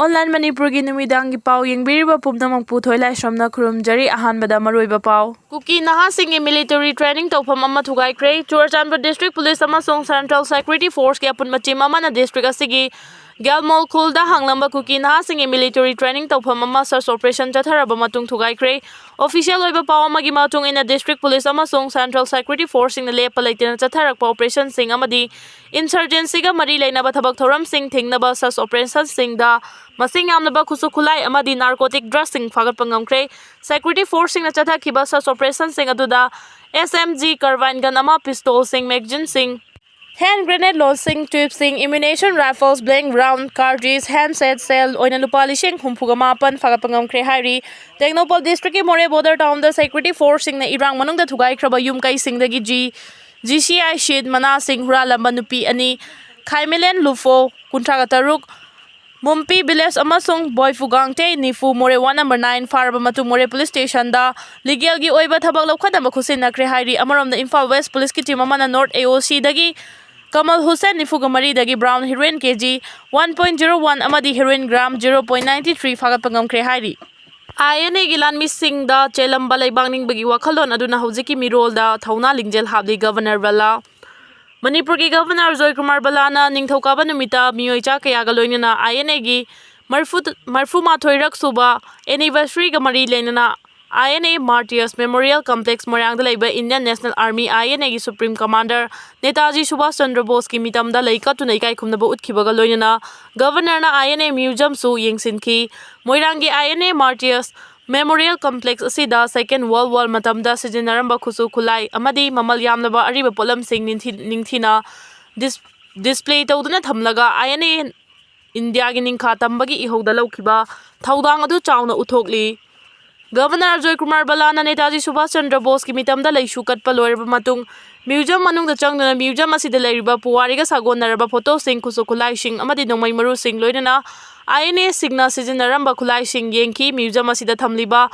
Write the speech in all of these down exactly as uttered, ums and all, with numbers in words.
Online ꯃꯅꯤꯄꯨꯔꯒꯤ ꯅꯨꯃꯤꯗꯥꯡꯒꯤ ꯄꯥꯎ ꯌꯦꯡꯕꯤꯔꯤꯕ ꯄꯨꯝꯅꯃꯛꯄꯨ ꯊꯣꯏꯂꯥꯏꯁ꯭ꯔꯝꯅ ꯈꯨꯔꯨꯝꯖꯔꯤ꯫ ꯑꯍꯥꯟꯕꯗ ꯃꯔꯨꯑꯣꯏꯕ ꯄꯥꯎ꯫ ꯀꯨꯀꯤ ꯅꯍꯥꯁꯤꯡꯒꯤ military training ꯇꯧꯐꯝ ꯑꯃ ꯊꯨꯒꯥꯏꯈ꯭ꯔꯦ꯫ ꯆꯨꯔꯆꯥꯟꯄꯨꯔ District Police ꯑꯃꯁꯨꯡ Central Security Forceꯀꯤ ꯑꯄꯨꯟꯕ team ꯑꯃꯅ district ꯑꯁꯤꯒꯤ ꯒ꯭ꯌꯥꯜꯃꯣꯜ ꯈꯨꯜꯗ ꯍꯥꯡꯂꯝꯕ ꯀꯨꯀꯤ ꯅꯍꯥꯁꯤꯡꯒꯤ military training ꯇꯧꯐꯝ ꯑꯃ search operation ꯆꯠꯊꯔꯕ ꯃꯇꯨꯡ ꯊꯨꯒꯥꯏꯈ꯭ꯔꯦ꯫ Official ꯑꯣꯏꯕ ꯄꯥꯎ ꯑꯃꯒꯤ ꯃꯇꯨꯡ ꯏꯟꯅ, District Police ꯑꯃꯁꯨꯡ Central Security Forceꯁꯤꯡꯅ ꯂꯦꯞꯄ ꯂꯩꯇꯅ ꯆꯠꯊꯔꯛꯄ operationꯁꯤꯡ ꯑꯃꯗꯤ insurgencyꯒ ꯃꯔꯤ ꯂꯩꯅꯕ ꯊꯕꯛ ꯊꯧꯔꯝꯁꯤꯡ ꯊꯤꯡꯅꯕ search operationꯁꯤꯡꯗ ꯃꯁꯤꯡ ꯌꯥꯝꯂꯕ ꯈꯨꯠꯁꯨ ꯈꯨꯠꯂꯥꯏ ꯑꯃꯗꯤ narcotic drugsꯁꯤꯡ ꯐꯥꯒꯠꯄ ꯉꯝꯈ꯭ꯔꯦ꯫ Security Forceꯁꯤꯡꯅ ꯆꯠꯊꯈꯤꯕ search operationꯁꯤꯡ ꯑꯗꯨꯗ S M G carbine gun ꯑꯃ, pistolꯁꯤꯡ, magazineꯁꯤꯡ, hand grenade loadꯁꯤꯡ, tubesꯁꯤꯡ, ammunition, rifles, blank round, cartridge, handset, shell ꯑꯣꯏꯅ ꯂꯨꯄꯥ ꯂꯤꯁꯤꯡ ꯍꯨꯝꯐꯨꯒ ꯃꯥꯄꯟ ꯐꯥꯒꯠꯄ ꯉꯝꯈ꯭ꯔꯦ ꯍꯥꯏꯔꯤ꯫ ꯇꯦꯡꯅꯧꯄꯜ districtꯀꯤ ꯃꯣꯔꯦ border townꯗ security forceꯁꯤꯡꯅ ꯏꯔꯥꯡ ꯃꯅꯨꯡꯗ ꯊꯨꯒꯥꯏꯈ꯭ꯔꯕ ꯌꯨꯝ ꯀꯩꯁꯤꯡꯗꯒꯤ G, GCI sheet ꯃꯅꯥꯁꯤꯡ ꯍꯨꯔꯥꯜꯂꯝꯕ ꯅꯨꯄꯤ ꯑꯅꯤ, ꯈꯥꯏꯃꯤꯂꯦꯟ ꯂꯨꯐꯣ, ꯀꯨꯟꯊ꯭ꯔꯥꯒ ꯇꯔꯨꯛ, ꯃꯨꯝꯄꯤ village ꯑꯃꯁꯨꯡ ꯕꯣꯏꯐꯨ ꯒꯥꯡꯇꯦ ꯅꯤꯐꯨ ꯃꯣꯔꯦ ward number nine ꯐꯥꯔꯕ ꯃꯇꯨꯡ ꯃꯣꯔꯦ police stationꯗ legalꯒꯤ ꯑꯣꯏꯕ ꯊꯕꯛ ꯂꯧꯈꯠꯅꯕ ꯈꯨꯠꯁꯤꯟꯅꯈ꯭ꯔꯦ ꯍꯥꯏꯔꯤ꯫ ꯑꯃꯔꯣꯝꯗ ꯏꯝꯐꯥꯜ West Policeꯀꯤ team ꯑꯃꯅ North AOCꯗꯒꯤ ꯀꯃꯜ ꯍꯨꯁꯦꯟ ꯅꯤꯐꯨꯒ ꯃꯔꯤꯗꯒꯤ brown heroin KG one point zero one ꯑꯃꯗꯤ heroin gram zero point nine three ꯐꯥꯒꯠꯄ ꯉꯝꯈ꯭ꯔꯦ ꯍꯥꯏꯔꯤ꯫ INAꯒꯤ ꯂꯥꯟꯃꯤꯁꯤꯡꯗ ꯆꯦꯜꯂꯝꯕ ꯂꯩꯕꯥꯛ ꯅꯤꯡꯕꯒꯤ ꯋꯥꯈꯜꯂꯣꯟ ꯑꯗꯨꯅ ꯍꯧꯖꯤꯛꯀꯤ ꯃꯤꯔꯣꯜꯗ ꯊꯧꯅꯥ ꯂꯤꯡꯖꯦꯜ ꯍꯥꯞꯂꯤ꯫ Governor ꯕꯂꯥ꯫ ꯃꯅꯤꯄꯨꯔꯒꯤ Governor ꯖꯣꯏꯀꯨꯃꯥꯔ ꯕꯂꯥꯅ ꯅꯤꯡꯊꯧꯀꯥꯕ ꯅꯨꯃꯤꯠꯇ ꯃꯤꯑꯣꯏ ꯆꯥ ꯀꯌꯥꯒ ꯂꯣꯏꯅꯅ INAꯒꯤ ꯃꯔꯐꯨ, ꯃꯔꯐꯨ ꯃꯥꯊꯣꯏꯔꯛ ꯁꯨꯕ anniversaryꯒ ꯃꯔꯤ ꯂꯩꯅꯅ INA Martyrs Memorial Complex ꯃꯣꯏꯔꯥꯡꯗ ꯂꯩꯕ Indian National Army, INAꯒꯤ Supreme Commander Netaji Subhash Chandra ꯕꯣꯁꯀꯤ ꯃꯤꯇꯝꯗ ꯂꯩ ꯀꯠꯇꯨꯅ ꯏꯀꯥꯏ ꯈꯨꯝꯅꯕ ꯎꯠꯈꯤꯕꯒ ꯂꯣꯏꯅꯅ Governorꯅ INA Museumꯁꯨ ꯌꯦꯡꯁꯤꯟꯈꯤ꯫ ꯃꯣꯏꯔꯥꯡꯒꯤ INA Martyrs Memorial Complex ꯑꯁꯤꯗ Second World War ꯃꯇꯝꯗ ꯁꯤꯖꯤꯟꯅꯔꯝꯕ ꯈꯨꯠꯁꯨ ꯈꯨꯠꯂꯥꯏ ꯑꯃꯗꯤ ꯃꯃꯜ ꯌꯥꯝꯂꯕ ꯑꯔꯤꯕ ꯄꯣꯠꯂꯝꯁꯤꯡ ꯅꯤꯡꯊꯤ-, ꯅꯤꯡꯊꯤꯅ dis-, display ꯇꯧꯗꯨꯅ ꯊꯝꯂꯒ INA ꯏꯟꯗꯤꯌꯥꯒꯤ ꯅꯤꯡꯈꯥ ꯇꯝꯕꯒꯤ ꯏꯍꯧꯗ ꯂꯧꯈꯤꯕ ꯊꯧꯗꯥꯡ ꯑꯗꯨ ꯆꯥꯎꯅ ꯎꯠꯊꯣꯛꯂꯤ꯫ Governor ꯖꯣꯏꯀꯨꯃꯥꯔ ꯕꯂꯥꯅ ꯅꯦꯇꯥꯖꯤ ꯁꯨꯚꯥꯁ ꯆꯟꯗ꯭ꯔ ꯕꯣꯁꯀꯤ ꯃꯤꯇꯝꯗ ꯂꯩꯁꯨ ꯀꯠꯄ ꯂꯣꯏꯔꯕ ꯃꯇꯨꯡ, museum ꯃꯅꯨꯡꯗ ꯆꯪꯗꯨꯅ museum ꯑꯁꯤꯗ ꯂꯩꯔꯤꯕ ꯄꯨꯋꯥꯔꯤꯒ ꯁꯥꯒꯣꯟꯅꯔꯕ photoꯁꯤꯡ, ꯈꯨꯠꯁꯨ ꯈꯨꯠꯂꯥꯏꯁꯤꯡ ꯑꯃꯗꯤ ꯅꯣꯡꯃꯩ ꯃꯔꯨꯁꯤꯡ, ꯂꯣꯏꯅꯅ INAꯁꯤꯡꯅ ꯁꯤꯖꯤꯟꯅꯔꯝꯕ ꯈꯨꯠꯂꯥꯏꯁꯤꯡ ꯌꯦꯡꯈꯤ꯫ Museum ꯑꯁꯤꯗ ꯊꯝꯂꯤꯕ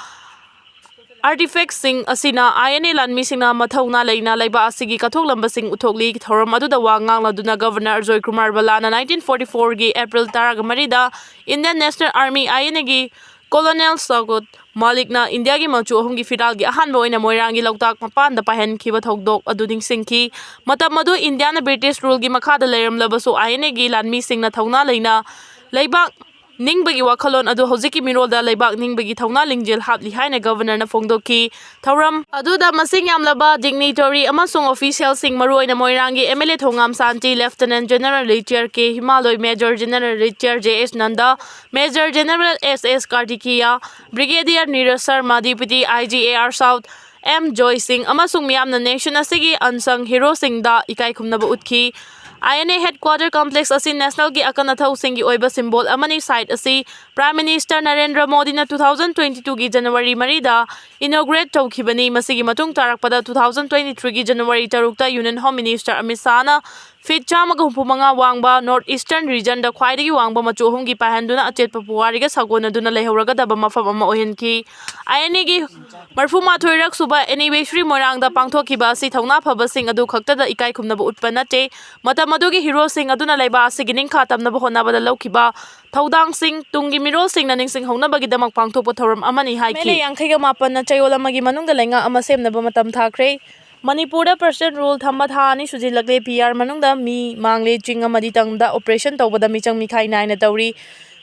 ꯑꯥꯔꯇꯤꯐꯦꯛꯁꯤꯡ ꯑꯁꯤꯅ ꯑꯥꯏ ꯑꯦꯟ ꯑꯦ ꯂꯥꯟꯃꯤꯁꯤꯡꯅ ꯃꯊꯧꯅꯥ ꯂꯩꯅ ꯂꯩꯕꯥꯛ ꯑꯁꯤꯒꯤ ꯀꯠꯊꯣꯛꯂꯝꯕꯁꯤꯡ ꯎꯠꯊꯣꯛꯂꯤ꯫ ꯊꯧꯔꯝ ꯑꯗꯨꯗ ꯋꯥ ꯉꯥꯡꯂꯗꯨꯅ ꯒꯕꯔꯅꯔ ꯑꯖꯣꯏ ꯀꯨꯃꯥꯔ ꯕꯂꯥꯅ nineteen forty fourꯒꯤ April ꯇꯔꯥꯃꯔꯤꯗ Indian National Army, I N Aꯒꯤ Colonel ꯁꯧꯀꯠ ꯃꯥꯂꯤꯛꯅ ꯏꯟꯗꯤꯌꯥꯒꯤ ꯃꯆꯨ ꯑꯍꯨꯝꯒꯤ ꯐꯤꯔꯥꯜꯒꯤ ꯑꯍꯥꯟꯕ ꯑꯣꯏꯅ ꯃꯣꯏꯔꯥꯡꯒꯤ ꯂꯣꯛꯇꯥꯛ ꯃꯄꯥꯟꯗ ꯄꯥꯏꯍꯟꯈꯤꯕ ꯊꯧꯗꯣꯛ ꯑꯗꯨ ꯅꯤꯡꯁꯤꯡꯈꯤ꯫ ꯃꯇꯝ ꯑꯗꯨ ꯏꯟꯗꯤꯌꯥꯅ ꯕ꯭ꯔꯤꯇꯤꯁ ꯔꯨꯜꯒꯤ ꯃꯈꯥꯗ ꯂꯩꯔꯝꯂꯕꯁꯨ, ꯑꯥꯏ ꯑꯦꯟ ꯑꯦꯒꯤ ꯂꯥꯟꯃꯤꯁꯤꯡꯅ ꯊꯧꯅꯥ ꯂꯩꯅ ꯂꯩꯕꯥꯛ ꯅꯤꯡꯕꯒꯤ ꯋꯥꯈꯜꯂꯣꯟ ꯑꯗꯨ ꯍꯧꯖꯤꯛꯀꯤ ꯃꯤꯔꯣꯜꯗ ꯂꯩꯕꯥꯛ ꯅꯤꯡꯕꯒꯤ ꯊꯧꯅꯥ ꯂꯤꯡꯖꯦꯜ ꯍꯥꯞꯂꯤ ꯍꯥꯏꯅ ꯒꯕꯔꯅꯔꯅ ꯐꯣꯡꯗꯣꯛꯈꯤ꯫ ꯊꯧꯔꯝ ꯑꯗꯨꯗ ꯃꯁꯤꯡ ꯌꯥꯝꯂꯕ dignitary ꯑꯃꯁꯨꯡ officialꯁꯤꯡ, ꯃꯔꯨꯑꯣꯏꯅ ꯃꯣꯏꯔꯥꯡꯒꯤ M L A Thongam Shanti, Lieutenant General Retired K ꯍꯤꯃꯥꯂꯣꯏ, Major General Retired J S Nanda, Major General S S ꯀꯥꯔꯇꯤꯀꯦꯌꯥ, Brigadier Neeraj Sharma, Deputy I G A R South M ꯖꯣꯏ ꯁꯤꯡ ꯑꯃꯁꯨꯡ ꯃꯤꯌꯥꯝꯅ nation ꯑꯁꯤꯒꯤ unsung heroꯁꯤꯡꯗ ꯏꯀꯥꯏ ꯈꯨꯝꯅꯕ ꯎꯠꯈꯤ꯫ I N A headquarter complex ꯑꯁꯤ nationalꯒꯤ ꯑꯀꯟ ꯑꯊꯧꯁꯤꯡꯒꯤ ꯑꯣꯏꯕ symbol ꯑꯃꯅꯤ꯫ Site ꯑꯁꯤ Prime Minister ꯅꯔꯦꯟꯗ꯭ꯔ ꯃꯣꯗꯤꯅ two thousand twenty twoꯒꯤ January ꯃꯔꯤꯗ inaugurate ꯇꯧꯈꯤꯕꯅꯤ꯫ ꯃꯁꯤꯒꯤ ꯃꯇꯨꯡ ꯇꯥꯔꯛꯄꯗ two thousand twenty threeꯒꯤ January ꯇꯔꯨꯛꯇ Union Home Minister Amit ꯁꯥꯍꯅ feet ꯆꯥꯝꯃꯒ ꯍꯨꯝꯐꯨ ꯃꯉꯥ ꯋꯥꯡꯕ North Eastern regionꯗ ꯈ꯭ꯋꯥꯏꯗꯒꯤ ꯋꯥꯡꯕ ꯃꯆꯨ ꯑꯍꯨꯝꯒꯤ ꯄꯥꯏꯍꯟꯗꯨꯅ ꯑꯆꯦꯠꯄ ꯄꯨꯋꯥꯔꯤꯒ ꯁꯥꯒꯣꯟꯅꯗꯨꯅ ꯂꯩꯍꯧꯔꯒꯗꯕ ꯃꯐꯝ ꯑꯃ ꯑꯣꯏꯍꯟꯈꯤ꯫ I N Aꯒꯤ ꯃꯔꯤꯐꯨ ꯃꯥꯊꯣꯏꯔꯛ ꯁꯨꯕ anniversary ꯃꯣꯏꯔꯥꯡꯗ ꯄꯥꯡꯊꯣꯛꯈꯤꯕ ꯑꯁꯤ ꯊꯧꯅꯥ ꯐꯕꯁꯤꯡ ꯑꯗꯨ ꯈꯛꯇꯗ ꯏꯀꯥꯏ ꯈꯨꯝꯅꯕ ꯎꯠꯄ ꯅꯠꯇꯦ, ꯃꯇꯝ ꯑꯗꯨꯒꯤ heroꯁꯤꯡ ꯑꯗꯨꯅ ꯂꯩꯕꯥꯛ ꯑꯁꯤꯒꯤ ꯅꯤꯡꯈꯥ ꯇꯝꯅꯕ ꯍꯣꯠꯅꯕꯗ ꯂꯧꯈꯤꯕ ꯊꯧꯗꯥꯡꯁꯤꯡ ꯇꯨꯡꯒꯤ ꯃꯤꯔꯣꯜꯁꯤꯡꯅ ꯅꯤꯡꯁꯤꯡꯍꯧꯅꯕꯒꯤꯗꯃꯛ ꯄꯥꯡꯊꯣꯛꯄ ꯊꯧꯔꯝ ꯑꯃꯅꯤ ꯍꯥꯏꯈꯤ꯫ M L A ꯌꯥꯡꯈꯩꯒ ꯃꯥꯄꯟꯅ ꯆꯌꯣꯜ ꯑꯃꯒꯤ ꯃꯅꯨꯡꯗ ꯂꯩꯉꯥꯛ ꯑꯃ ꯁꯦꯝꯅꯕ ꯃꯇꯝ ꯊꯥꯈ꯭ꯔꯦ꯫ ꯃꯅꯤꯄꯨꯔꯗ President Rule ꯊꯝꯕ ꯊꯥ ꯑꯅꯤ ꯁꯨꯖꯤꯜꯂꯛꯂꯦ꯫ P R ꯃꯅꯨꯡꯗ ꯃꯤ ꯃꯥꯡꯂꯦ, ꯆꯤꯡ ꯑꯃꯗꯤ ꯇꯝꯗ operation ꯇꯧꯕꯗ ꯃꯤꯆꯪ ꯃꯤꯈꯥꯏ ꯅꯥꯏꯅ ꯇꯧꯔꯤ꯫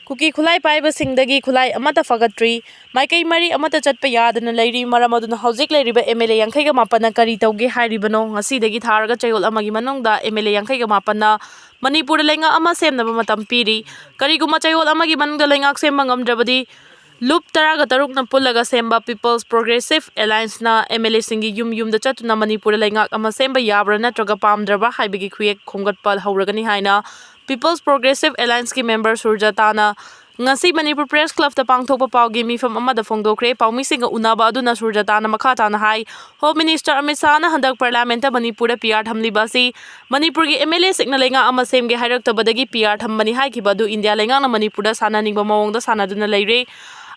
ꯀꯨꯀꯤ ꯈꯨꯠꯂꯥꯏ ꯄꯥꯏꯕꯁꯤꯡꯗꯒꯤ ꯈꯨꯠꯂꯥꯏ ꯑꯃꯠꯇ ꯐꯒꯠꯇ꯭ꯔꯤ꯫ ꯃꯥꯏꯀꯩ ꯃꯔꯤ ꯑꯃꯠꯇ ꯆꯠꯄ ꯌꯥꯗꯅ ꯂꯩꯔꯤ꯫ ꯃꯔꯝ ꯑꯗꯨꯅ ꯍꯧꯖꯤꯛ ꯂꯩꯔꯤꯕ M L A ꯌꯥꯡꯈꯩꯒ ꯃꯥꯄꯟꯅ ꯀꯔꯤ ꯇꯧꯒꯦ ꯍꯥꯏꯔꯤꯕꯅꯣ? ꯉꯁꯤꯗꯒꯤ ꯊꯥꯔꯒ ꯆꯌꯣꯜ ꯑꯃꯒꯤ ꯃꯅꯨꯡꯗ M L A ꯌꯥꯡꯈꯩꯒ ꯃꯥꯄꯟꯅ ꯃꯅꯤꯄꯨꯔꯗ ꯂꯩꯉꯥꯛ ꯑꯃ ꯁꯦꯝꯅꯕ ꯃꯇꯝ ꯄꯤꯔꯤ꯫ ꯀꯔꯤꯒꯨꯝꯕ ꯆꯌꯣꯜ ꯑꯃꯒꯤ ꯃꯅꯨꯡꯗ ꯂꯩꯉꯥꯛ ꯁꯦꯝꯕ ꯉꯝꯗ꯭ꯔꯕꯗꯤ, ꯂꯨꯞ ꯇꯔꯥꯒ ꯇꯔꯨꯛꯅ ꯄꯨꯜꯂꯒ ꯁꯦꯝꯕ People's Progressive Allianceꯅ M L Aꯁꯤꯡꯒꯤ ꯌꯨꯝ ꯌꯨꯝꯗ ꯆꯠꯇꯨꯅ ꯃꯅꯤꯄꯨꯔꯗ ꯂꯩꯉꯥꯛ ꯑꯃ ꯁꯦꯝꯕ ꯌꯥꯕ꯭ꯔꯥ ꯅꯠꯇ꯭ꯔꯒ ꯄꯥꯝꯗ꯭ꯔꯕ꯭ꯔꯥ ꯍꯥꯏꯕꯒꯤ ꯈꯨꯌꯦꯛ ꯈꯣꯝꯒꯠꯄ ꯍꯧꯔꯒꯅꯤ ꯍꯥꯏꯅ People's Progressive Allianceꯀꯤ member ꯁꯨꯔꯖꯇꯥꯅ ꯉꯁꯤ ꯃꯅꯤꯄꯨꯔ Press Clubꯇ ꯄꯥꯡꯊꯣꯛꯄ ꯄꯥꯎꯒꯤ ꯃꯤꯐꯝ ꯑꯃꯗ ꯐꯣꯡꯗꯣꯛꯈ꯭ꯔꯦ꯫ ꯄꯥꯎꯃꯤꯁꯤꯡꯒ ꯎꯅꯕ ꯑꯗꯨꯅ ꯁꯨꯔꯖꯇꯥꯅ ꯃꯈꯥ ꯇꯥꯅ ꯍꯥꯏ, Home Minister ꯑꯃꯤꯠ ꯁꯥꯍꯅ ꯍꯟꯗꯛ Parliamentꯇ ꯃꯅꯤꯄꯨꯔꯗ P R ꯊꯝꯂꯤꯕ ꯑꯁꯤ ꯃꯅꯤꯄꯨꯔꯒꯤ M L Aꯁꯤꯡꯅ ꯂꯩꯉꯥꯛ ꯑꯃ ꯁꯦꯝꯒꯦ ꯍꯥꯏꯔꯛꯇꯕꯗꯒꯤ P R ꯊꯝꯕꯅꯤ ꯍꯥꯏꯈꯤꯕ ꯑꯗꯨ ꯏꯟꯗꯤꯌꯥ ꯂꯩꯉꯥꯛꯅ ꯃꯅꯤꯄꯨꯔꯗ ꯁꯥꯟꯅꯅꯤꯡꯕ ꯃꯑꯣꯡꯗ ꯁꯥꯟꯅꯗꯨꯅ ꯂꯩꯔꯦ꯫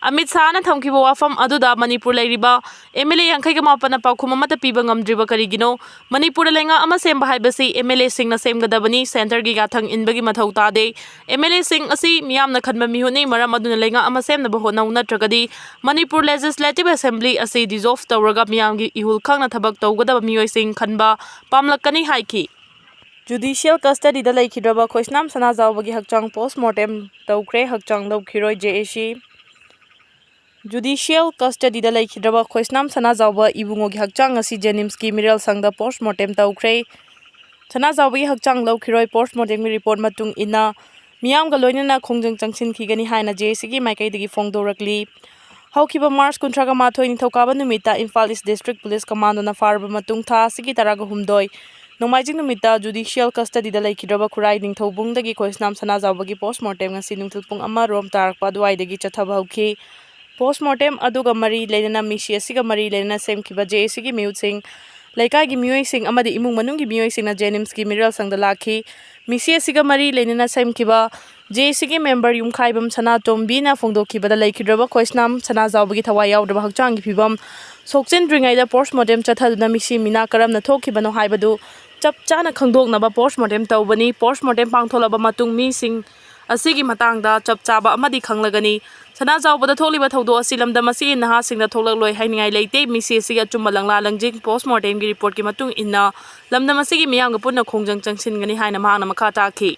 ꯑꯃꯤꯠ ꯁꯥꯍꯅ ꯊꯝꯈꯤꯕ ꯋꯥꯐꯝ ꯑꯗꯨꯗ ꯃꯅꯤꯄꯨꯔ ꯂꯩꯔꯤꯕ MLA ꯌꯥꯡꯈꯩꯒ ꯃꯥꯄꯟꯅ ꯄꯥꯎꯈꯨꯝ ꯑꯃꯠꯇ ꯄꯤꯕ ꯉꯝꯗ꯭ꯔꯤꯕ ꯀꯔꯤꯒꯤꯅꯣ? ꯃꯅꯤꯄꯨꯔꯗ ꯂꯩꯉꯥꯛ ꯑꯃ ꯁꯦꯝꯕ ꯍꯥꯏꯕꯁꯤ MLA ꯁꯤꯡꯅ ꯁꯦꯝꯒꯗꯕꯅꯤ, ꯁꯦꯟꯇꯔꯒꯤ ꯌꯥꯊꯪ ꯏꯟꯕꯒꯤ ꯃꯊꯧ ꯇꯥꯗꯦ꯫ MLA ꯁꯤꯡ ꯑꯁꯤ ꯃꯤꯌꯥꯝꯅ ꯈꯟꯕ ꯃꯤꯍꯨꯠꯅꯤ, ꯃꯔꯝ ꯑꯗꯨꯅ ꯂꯩꯉꯥꯛ ꯑꯃ ꯁꯦꯝꯅꯕ ꯍꯣꯠꯅꯧ, ꯅꯠꯇ꯭ꯔꯒꯗꯤ ꯃꯅꯤꯄꯨꯔ Legislative Assembly ꯑꯁꯤ dissolve ꯇꯧꯔꯒ ꯃꯤꯌꯥꯝꯒꯤ ꯏꯍꯨꯜ ꯈꯪꯅ ꯊꯕꯛ ꯇꯧꯒꯗꯕ ꯃꯤꯑꯣꯏꯁꯤꯡ ꯈꯟꯕ ꯄꯥꯝꯂꯛꯀꯅꯤ ꯍꯥꯏꯈꯤ꯫ Judicial custody ꯗ ꯂꯩꯈꯤꯗ꯭ꯔꯕ ꯈꯣꯏꯁꯅꯥꯝ ꯁꯅꯥꯖꯥꯎꯕꯒꯤ ꯍꯛꯆꯥꯡ post mortem ꯇꯧꯈ꯭ꯔꯦ, ꯍꯛꯆꯥꯡ ꯂꯧꯈꯤꯔꯣꯏ JAC꯫ Judicial custody ꯗ ꯂꯩꯈꯤꯗ꯭ꯔꯕ ꯈꯣꯏꯁꯅꯥꯝ ꯁꯅꯥꯖꯥꯎꯕ ꯏꯕꯨꯡꯉꯣꯒꯤ ꯍꯛꯆꯥꯡ ꯑꯁꯤ JNIMS ꯀꯤ ꯃꯤꯔꯦꯜ ꯁꯪꯗ post mortem ꯇꯧꯈ꯭ꯔꯦ꯫ ꯁꯅꯥꯖꯥꯎꯕꯒꯤ ꯍꯛꯆꯥꯡ ꯂꯧꯈꯤꯔꯣꯏ, post mortem ꯒꯤ report ꯃꯇꯨꯡ ꯏꯟꯅ ꯃꯤꯌꯥꯝꯒ ꯂꯣꯏꯅꯅ ꯈꯣꯡꯖꯪ ꯆꯪꯁꯤꯟꯈꯤꯒꯅꯤ ꯍꯥꯏꯅ JAC ꯒꯤ ꯃꯥꯏꯀꯩꯗꯒꯤ ꯐꯣꯡꯗꯣꯔꯛꯂꯤ꯫ ꯍꯧꯈꯤꯕ March ꯀꯨꯟꯊ꯭ꯔꯥꯒ ꯃꯥꯊꯣꯏ ꯅꯤꯡꯊꯧꯀꯥꯕ ꯅꯨꯃꯤꯠꯇ Imphal East District Police Commando ꯅ ꯐꯥꯔꯕ ꯃꯇꯨꯡ ꯊꯥ ꯑꯁꯤꯒꯤ ꯇꯔꯥꯒ ꯍꯨꯝꯗꯣꯏ, ꯅꯣꯡꯃꯥꯏꯖꯤꯡ ꯅꯨꯃꯤꯠꯇ judicial custody ꯗ ꯂꯩꯈꯤꯗ꯭ꯔꯕ ꯈꯨꯔꯥꯏ ꯅꯤꯡꯊꯧꯕꯨꯡꯗꯒꯤ ꯈꯣꯏꯁꯅꯥꯝ ꯁꯅꯥꯖꯥꯎꯕꯒꯤ post mortem ꯉꯁꯤ ꯅꯨꯡꯊꯤꯜ ꯄꯨꯡ ꯑꯃ ꯔꯣꯝ ꯇꯥꯔꯛꯄ ꯑꯗꯨꯋꯥꯏꯗꯒꯤ ꯆꯠꯊꯕ ꯍꯧꯈꯤ꯫ Post mortem ꯑꯗꯨꯒ ꯃꯔꯤ ꯂꯩꯅꯅ, ꯃꯤꯁꯤ ꯑꯁꯤꯒ ꯃꯔꯤ ꯂꯩꯅꯅ ꯁꯦꯝꯈꯤꯕ JAC ꯒꯤ ꯃꯤꯍꯨꯠꯁꯤꯡ, ꯂꯩꯀꯥꯏꯒꯤ ꯃꯤꯑꯣꯏꯁꯤꯡ ꯑꯃꯗꯤ ꯏꯃꯨꯡ ꯃꯅꯨꯡꯒꯤ ꯃꯤꯑꯣꯏꯁꯤꯡꯅ JNIMS ꯀꯤ ꯃꯤꯔꯦꯜ ꯁꯪꯗ ꯂꯥꯛꯈꯤ꯫ ꯃꯤꯁꯤ ꯑꯁꯤꯒ ꯃꯔꯤ ꯂꯩꯅꯅ ꯁꯦꯝꯈꯤꯕ JAC ꯒꯤ member ꯌꯨꯝꯈꯥꯏꯕꯝ ꯁꯅꯥꯇꯣꯝꯕꯤꯅ ꯐꯣꯡꯗꯣꯛꯈꯤꯕꯗ, ꯂꯩꯈꯤꯗ꯭ꯔꯕ ꯈꯣꯏꯁꯅꯥꯝ ꯁꯅꯥꯖꯥꯎꯕꯒꯤ ꯊꯋꯥꯏ ꯌꯥꯎꯗ꯭ꯔꯕ ꯍꯛꯆꯥꯡꯒꯤ ꯐꯤꯕꯝ ꯁꯣꯛꯆꯤꯟꯗ꯭ꯔꯤꯉꯩꯗ post mortem ꯆꯠꯊꯗꯨꯅ ꯃꯤꯁꯤ ꯃꯤꯅꯥ ꯀꯔꯝꯅ ꯊꯣꯛꯈꯤꯕꯅꯣ ꯍꯥꯏꯕꯗꯨ ꯆꯞ ꯆꯥꯅ ꯈꯪꯗꯣꯛꯅꯕ post mortem ꯇꯧꯕꯅꯤ꯫ Post mortem ꯄꯥꯡꯊꯣꯛꯂꯕ ꯃꯇꯨꯡ ꯃꯤꯁꯤꯡ ꯑꯁꯤꯒꯤ ꯃꯇꯥꯡꯗ ꯆꯞ ꯆꯥꯕ ꯑꯃꯗꯤ ꯈꯪꯂꯒꯅꯤ꯫ ꯁꯅꯥꯖꯥꯎꯕꯗ ꯊꯣꯛꯂꯤꯕ ꯊꯧꯗꯣꯛ ꯑꯁꯤ ꯂꯝꯗꯝ ꯑꯁꯤꯒꯤ ꯅꯍꯥꯁꯤꯡꯗ ꯊꯣꯛꯂꯛꯂꯣꯏ ꯍꯥꯏꯅꯤꯡꯉꯥꯏ ꯂꯩꯇꯦ꯫ ꯃꯤꯁꯤ ꯑꯁꯤꯒꯤ ꯑꯆꯨꯝꯕ ꯂꯪꯂꯥ ꯂꯪꯖꯤꯡ post mortem ꯒꯤ report ꯀꯤ ꯃꯇꯨꯡ ꯏꯟꯅ ꯂꯝꯗꯝ ꯑꯁꯤꯒꯤ ꯃꯤꯌꯥꯝꯒ ꯄꯨꯟꯅ ꯈꯣꯡꯖꯪ ꯆꯪꯁꯤꯟꯒꯅꯤ ꯍꯥꯏꯅ ꯃꯍꯥꯛꯅ ꯃꯈꯥ ꯇꯥꯈꯤ꯫